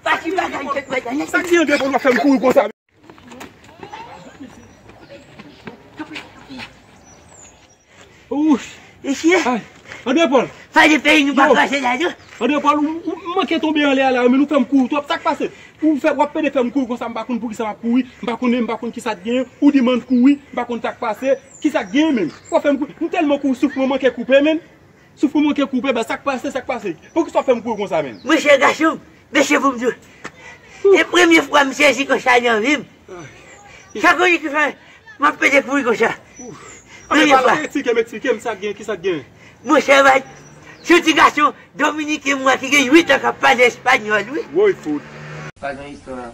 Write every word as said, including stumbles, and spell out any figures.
Pa ki bagay tèt mwen. Sa k gen de pou w fè m kouri konsa? Ouch. Mesye. Ay, André Paul. Fale peyi nou pa pase la non. André Paul, ou, ou manke tonbe anlè a la, men ou fè m kouri twòp. Sa k pase? Ou fè, w ap pede fè m kouri konsa, m pa konn poukisa m ap kouri, m pa konnen, m pa konn kisa k genyen. Ou di m ann kouri, m pa konn sa k pase. Kisa k genyen menm? W ap fè m kouri. M tèlman kouri, souf mwen manke koupe menm. Souf mwen manke koupe, ba sa k pase, sa k pase? Poukisa w ap fè m kouri konsa menm? Monchè gason, mesye pou m di w. Se premye fwa m sezi konsa nan vi m. Sa konnen ki fè m ap pede kouri konsa. Premye fwa. Eksplike m, eksplike m sa k gen, kisa k gen. Monchè, bay, se yon ti gason dominiken m wè ki gen uit an k ap pale espanyòl, wi. Woy fout. Pa gen istwa.